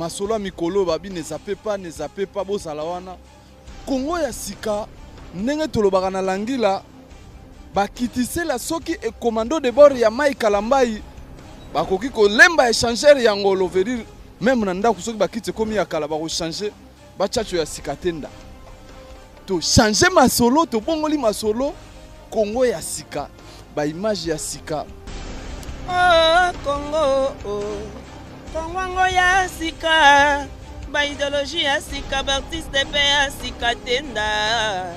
Masolo ya mikolo babi ne zappe pas, ne zappe pas, bozala wana. Congo ya sika ndenge tolobaka na langila bakitisela soki e commando de bord ya Mike Kalambayi bakoki kolemba échangeur ya ngolo veut dire même na ndako soki bakiti ekomi ya kala bakochanger bachacho ya sika te nda to changer masolo tobongoli masolo Congo ya sika ba image ya sika. Oh Congo oh. Congo yango ya sika ba ideologie ya sika ba artiste mpe ya sika tenda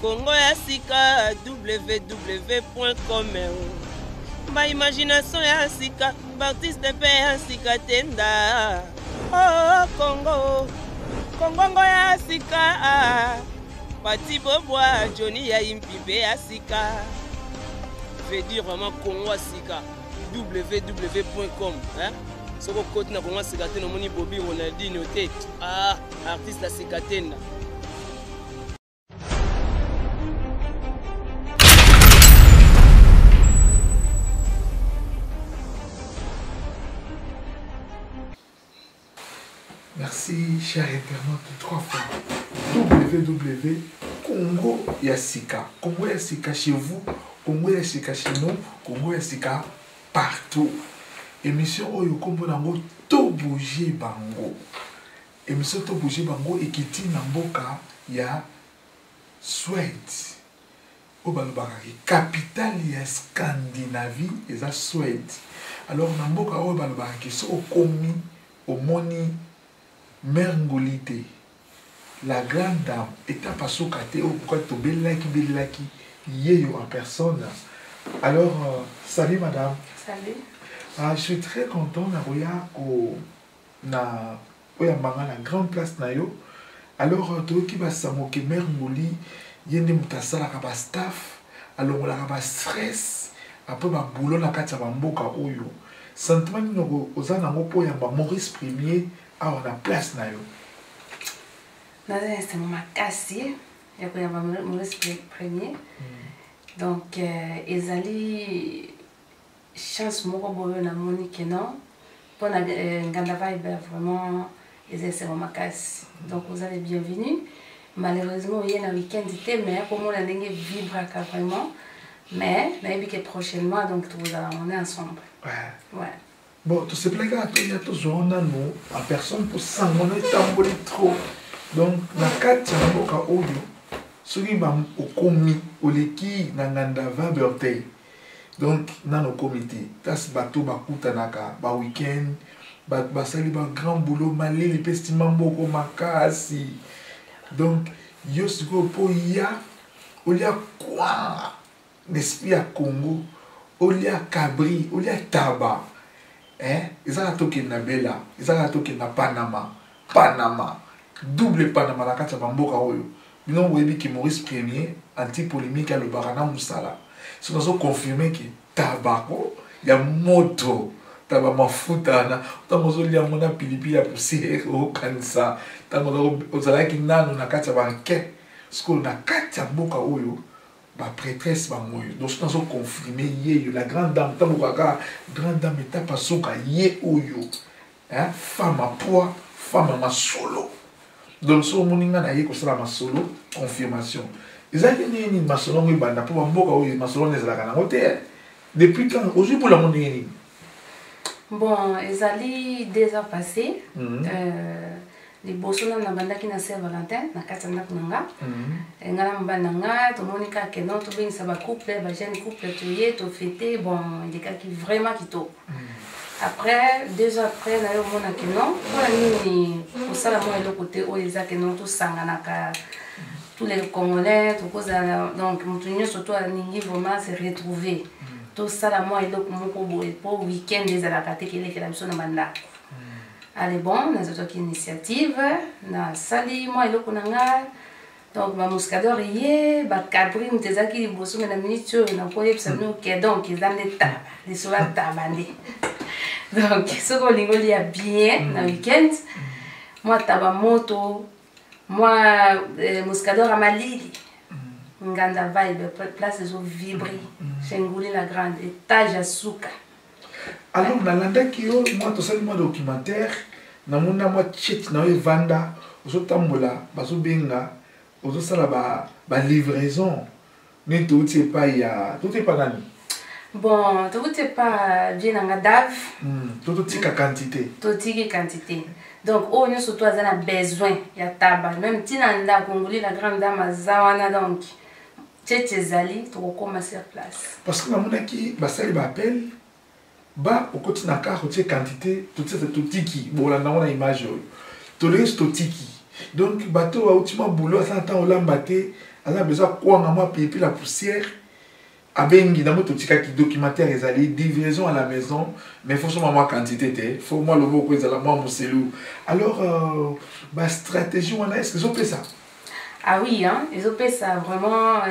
Congo ya sika www.com oh. Ba imagination ya sika ba artiste mpe ya sika tenda oh Congo Congo yango ya sika Pati Bobwa Johnny ya impi mpe ya sika veut dire vraiment Congo ya sika www.com hein? Soki okoti na Congo ya sika te nomoni Bobby Ronaldinho te ah artiste ya sika tenda. Merci, cher internaute, trois fois. www Congo ya sika. Congo ya sika chez vous, Congo ya sika chez nous, Congo ya sika partout. Émission oyo kombo nango to bouger bango. Émission to bouger bango ekiti na mboka ya Suède. Oyo balobaka ke capitale ya Scandinavie eza Suède. Alors na mboka oyo balobaka ke soki okomi omoni mère Nguli te, la grande dame etape asuka te oyo pourquoi tobelelaki belelaki yeyo en personne. Alors euh, salut madame. Salut. Ah, je suis très content na koya ko na oyamba nga na grande place na yo alors euh, toyoki basango ke mare nguli ye nde moto asalaka bastaff alongolaka bastress apres babulo na kati ya bamboka oyo sentiment nini oza nango mpo oyamba maurice premier awa na place na yo? Naza na esengo makasi ya koyamba maurice premier. Donc euh, ezali chance moko boye namoni ke non mpona euh, nganda vibe vraiment eza esengo makasi. Donc oza le bienvenu. Malheureusement oye na week-end te, mais komona ndenge vibraka vraiment, mais nayebi ke prochainement donc tokozala on est ensemble. Ouais. Ouais. Bon, tosepelaki kaka toya tozwa nano en personne mpo sango no etamboli trop. Donc na kati ya mboka oyo soki okomi oleki na nganda Vaber te, donc nano okomi te place bato bakutanaka ba week-end, bato basali ba grand boulot, malili mpe nsima mboko makasi. Donc yo sikoyo mpo ya olia kwanga na esprit ya Congo, olia cabri, olia taba, eh? Ezaka tokende na Bela, ezaka tokende na Panama, Panama double Panama na kati ya bamboka oyo. Bino boyebi ke Maurice Premier anti polémique alobaka na mosala. Soki nazo confirmer ke tabako ya moto, taba mafuta wana ntango ozolia yango na pilipili ya poussière, okanisa ntango ozalaki nano na kati ya banke. Sikoyo na kati ya mboka oyo ba prêtresse bango oyo, donc soki nazo confirmer ye yo la grande dame, ntango kaka grande dame etape asuka ye oyo, hein, femme à poids, femme à masolo. Donc soki omoni nga na ye kosala masolo, confirmation ezalaki ndenge nini masolo yango ebanda, mpo bamboka oyo masolo wana ezalaka nango te depuis quand ozwi bula yango ndenge nini? Bon, ezali 2 ans passé. Liboso nanu nabandaki na Saint Valentin na kati ya ndako na nga. Nga na mobali na nga tomoni kaka ke non, tobengisa ba couple, ba jeune couple, toye tofete. Bon, elekaki vraiment kitoko. Après 2 ans après, naye omona ke non, mpona nini kosala mwa eloko te oyo eza ke non tosanganaka tous les Congolais, tokozala donc moto nyonso to alingi vraiment se retrouver, tosala mwa eloko moko boye mpo week-end ezalaka te kelekela biso na bandako. Allez, bon, nazwaki initiative, nasali mwa eloko na nga. Donc ba muscador ye ba cabri moto ezalaki liboso, me na minute oyo nakoyebisa bino ke donc eza nde taba, lisolo ya taba nde. Donc soki olingi olia bien na week-end, mwa taba moto, mwa muscador ya malili, nganda vibe place ezo vibre chez Nguli la grande, étage ya suka. Alors nalandaki yo mwa tosali mwa documentaire. Namona mwa chet na yo evanda, ozotambola, bazobenga, ozosala ba, ba livraison. Nini touti epai ya touti epai nani? Bon, touti epai vie na nga Dave. To totika quantité. Totiki quantité. Donc oyo nyonso to aza na besoin ya taba, même ntina ndako nguli la grande dame aza wana, donc tchetche ezali, tokokoma sur place. Parce que namonaki basali ba appel ba okoti na car otie quantité, totie totiki, bolanda ngo na image oyo. Toleki totiki. Donc bato bauti mwa boulot, aza na ntango olamba te, aza na besoin kwanga mwa pilipili la poussière, abengi nango totikaki documentaire ezali livraison à la maison, mais faut soma mwa quantité te, faut mwa loboko ezala mwa moselu. Alors ba stratégie wana est-ce que ezopesa? Ah oui, hein, ezopesa vraiment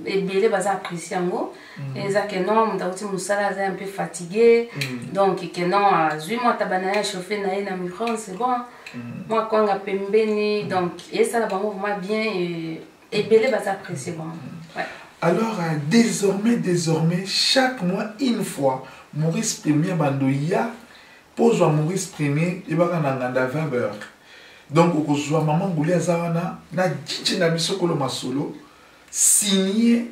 ebele baza apprécier yango. Eza ke non, moto auti mosala aza un peu fatigué, donc ke non, azwi mwa taba na ye, achauffe na ye na micro, c'est bon, mwa kwanga pembeni, donc esala bango vraiment bien et ebele baza apprécier vraiment. Ouais. Alors désormais chaque mois une fois Maurice Premier bandoya pozwa Maurice Premier ebaka na nganda Weber. Donc okozwa maman Nguli aza wana na DJ na biso kolo masolo signé,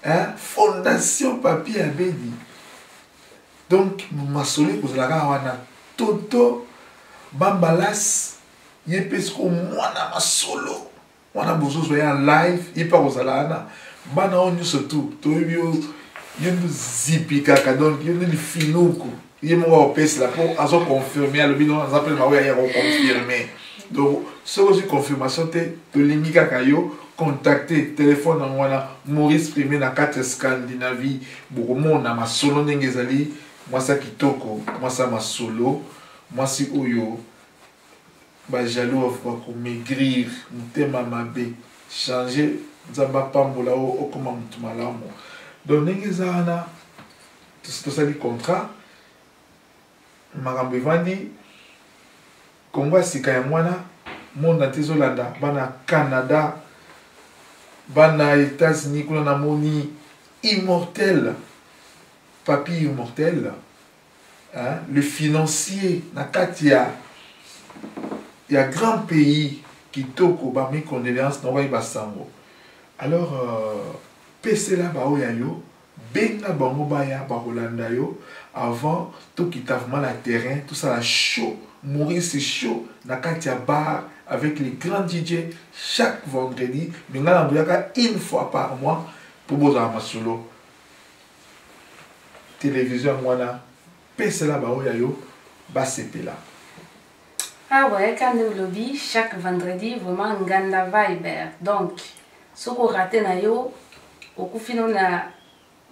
hein, Fondation Papi Abedi. Donc masolo ekozalaka wana Toto Bambalas ye pe siko mwana masolo wana bozozwa ya live ye pe akozala wana bana oyo nyonso tu toyebi yo yo nde zipi kaka, donc yo nde lifinuku ye moko akopesela mpo azo confirmer, alobi non aza mpe maoyo ya koconfirmer. Donc soki ozwi confirmation te, tolingi kaka yo contacter téléphone yango wana Maurice Premier na kati ya Scandinavie, bokomona masolo ndenge ezali, mwasi ya kitoko, mwasi ya masolo, mwasi oyo ba jaloux bakomaigrir, motema mabe changer, nzambe apambola oyo okoma motu malamu. Donc ndenge eza wana tosali contrat, makambo evandi Kongo ya sika ya mwana monde entier ezolanda, bana Canada, bana États-Unis kuna namoni immortel Papi Immortel, hein, le financier na kati ya grand pays kitoko, ba mes condoléances na oyo basango. Alors pesela ba oyo ya yo, benga bango baya bakolanda yo avant tokita vraiment na terrain, tout ça la chaud, Maurice chaud na kati ya bar avec les grands DJ chaque vendredi, mais nga na une fois par mois pour bozala masolo. Télévision mwana pesela ba oyo ya yo basepela. Ah ouais, quand nous lobby chaque vendredi vraiment nganda vibe. Donc soko raté na yo okufi no na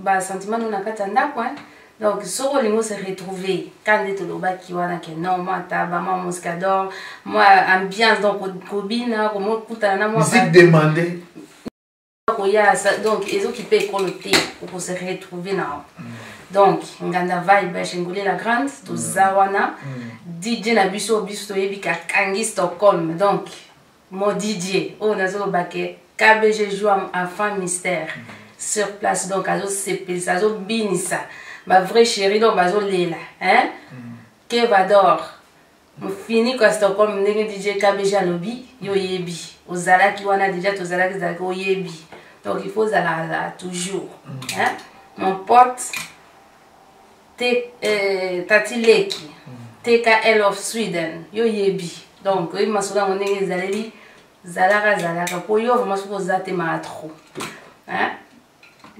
ba sentiment no na kati ya ndako, hein. Donc soko olingo se retrouver quand nde tolobaki wana ke non, moi taba, moi muscador, moi ambiance, donc kobina komokutana na moi musique demandée koya, donc ezokipe ekolo te, oko se retrouver na. Donc nganda vibe chez Ngoli la grande, toza wana DJ na biso, biso toyebi kakangi Stockholm. Donc mon DJ oyo nazoloba ke KBG joue enfant mystère sur place, donc azosepelisa, azobinisa ba vrai chéri, donc bazolela, hein, Kevador mofini kwa Stockholm, ndenge DJ KBG alobi, yo oyebi ozalaki wana déjà, tozalaki ezalaki oyebi, donc il faut ozala toujours, hein, mon pote Tati Leki TKL of Sweden, yo yebi, donc oyebi masolo yango ndenge ezaleli, zalaka zalaka po yo vraiment soki oza te maa trop, hein,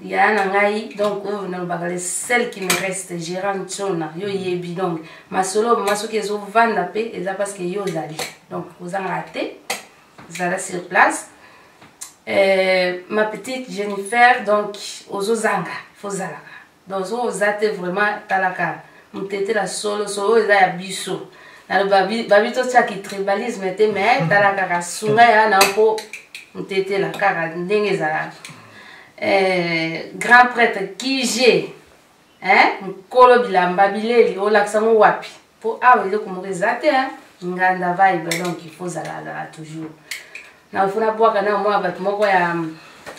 ya na ngai. Donc oyo nalobaka le seul qui me reste, Gérard Ntsona, yo yebi, donc masolo vraiment soki ezovanda mpe eza parce que yo ozali, donc ozangaka te, zala sur place. Ma petite Jennifer, donc ozozanga, faut zalaka, donc soki oza te vraiment talaka motetela solo solo oyo eza ya biso, naloba babi totiaki tribalisme te, mais tala kaka sunga ya na mpo motetela kaka ndenge ezalaka. Grand prêtre Kije, hein, nkolo bilamba bileli olakisa ngo wapi po awa eloko moko eza te, hein, nganda vibe, donc il faut zala zala toujours na funa bwaka na mwa bato moko ya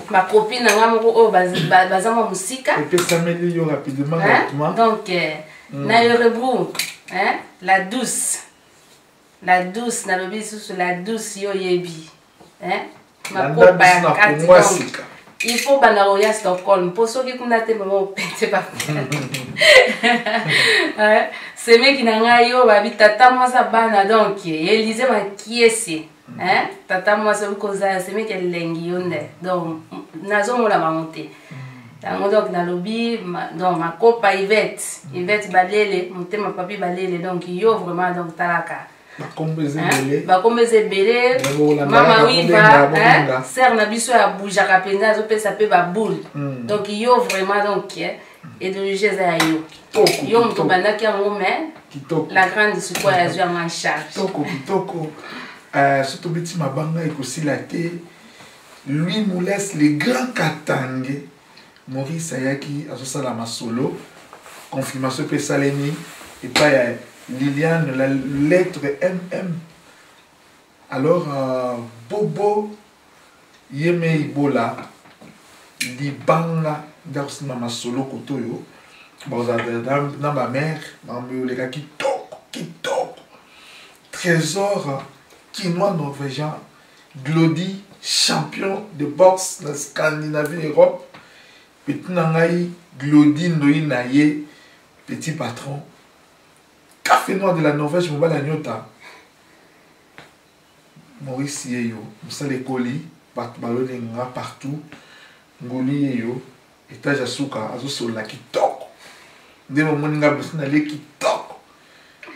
bakopine na nga moko oyo baza mwa mosika. Epesameli yo rapidement. Hein? Rapidement. Donc na Örebro, hein, la douce. La douce, nalobi lisusu la douce, yo oyebi. Hein? Makopa ya kati donc. Il faut banda koya Stockholm mpo soki kuna te mama opete ba semeki na ngai yo babi tata mwasi bana donc Elise Makiese, hein? Tata mwasi obi kozala semeki elengi yo nde donc nazomona bango te yango. Donc nalobi donc makopa Yvette, Yvette Balele, motema papi Balele, donc yo vraiment, donc talaka. Bakombo eza ebele. Bakombo eza ebele. Mama Wiva, sœur na biso ya bougeaka mpenza, azopesa mpe baboule. Donc yo vraiment, donc idéologie eza ya yo, yo moto obandaki yango, mais la grande sikoyo azwi yango en charge. Kitoko, kitoko. So tobeti mabanga ekosila te. Louis Moules, le grand Katange, Maurice ayaki azosala masolo, confirmation mpe esalemi epai ya Liliane, la lettre MM. Alors Bobo Yeme Ibola libanga nde akosimba masolo kote oyo bazala na bamare, makambo oleka kitoko kitoko. Trésor kinois norvégien, Glody, champion de boxe na Scandinavie, Europe, petit na ngai Glody Ndoi na ye petit patron, café noir de la Norvège, mobali ya nyota. Maurice yeyo, mosala ekoli, bato balolinga partout. Ngoli yeyo, étage ya suka, azosolola kitoko nde bomoni nga bosi nalie kitoko.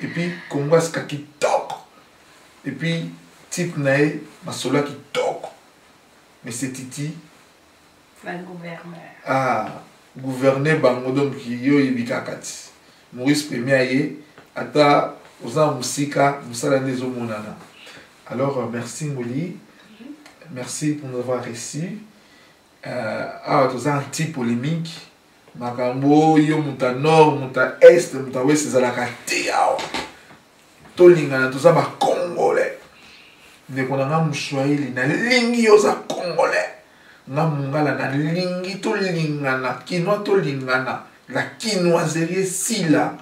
Et puis Kongo asika kitoko, et puis type na ye masolo ya kitoko, mais Titi. Ah, gouverne bango. Donc yo oyebi kaka ti Maurice Premier aye, ata oza na mosika, mosala nde ezomonana. Alors merci Ngoli, merci pour nous avoir reçu. Awa toza anti polémique, makambo oyo moto ya nord, moto ya est, moto ya ouest ezalaka te awa. Tolingana, toza bacongolais. Ndeko na nga moswahili, nalingi yo, oza congolais, nga mongala, nalingi tolingana, kinois tolingana, la kinoiserie esila,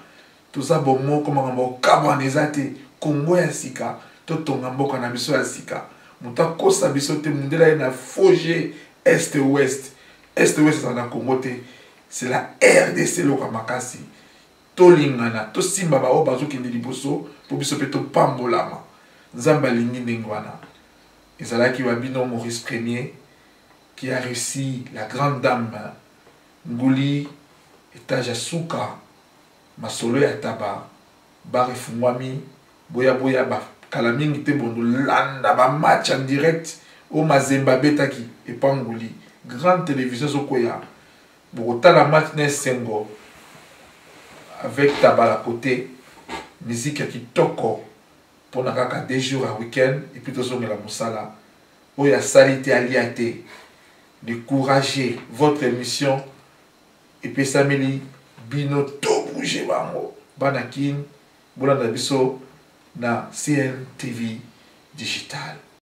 toza bomoko, makambo okabwana eza te. Kongo ya sika, totonga mboka na biso ya sika, moto akosa biso te. Mundele aye na faux jeu, est ouest, est ouest ezala na Congo te, c'est la RDC. Eloko makasi, tolingana, tosimba baoyo bazokende liboso mpo biso mpe topambolama. Nzambe alingi ndenge wana. Ezalaki wa bino Maurice Premier qui a réussi la grande dame Nguli, étage ya suka, masolo ya taba bar efungwami. Boya boya, bakala mingi te, bondo landa bamatch en direct oyo Mazembe abetaki epangoli. Grande télévision ezokwea, bokotala match na esengo avec tabala côté musique ya kitoko mpona kaka 2 jours ya week-end, et puis tozongela mosala oyo asali te alia te. Décourager votre émission epesameli bino, tobouge bango bana Kine, bolanda biso na CNTV digital.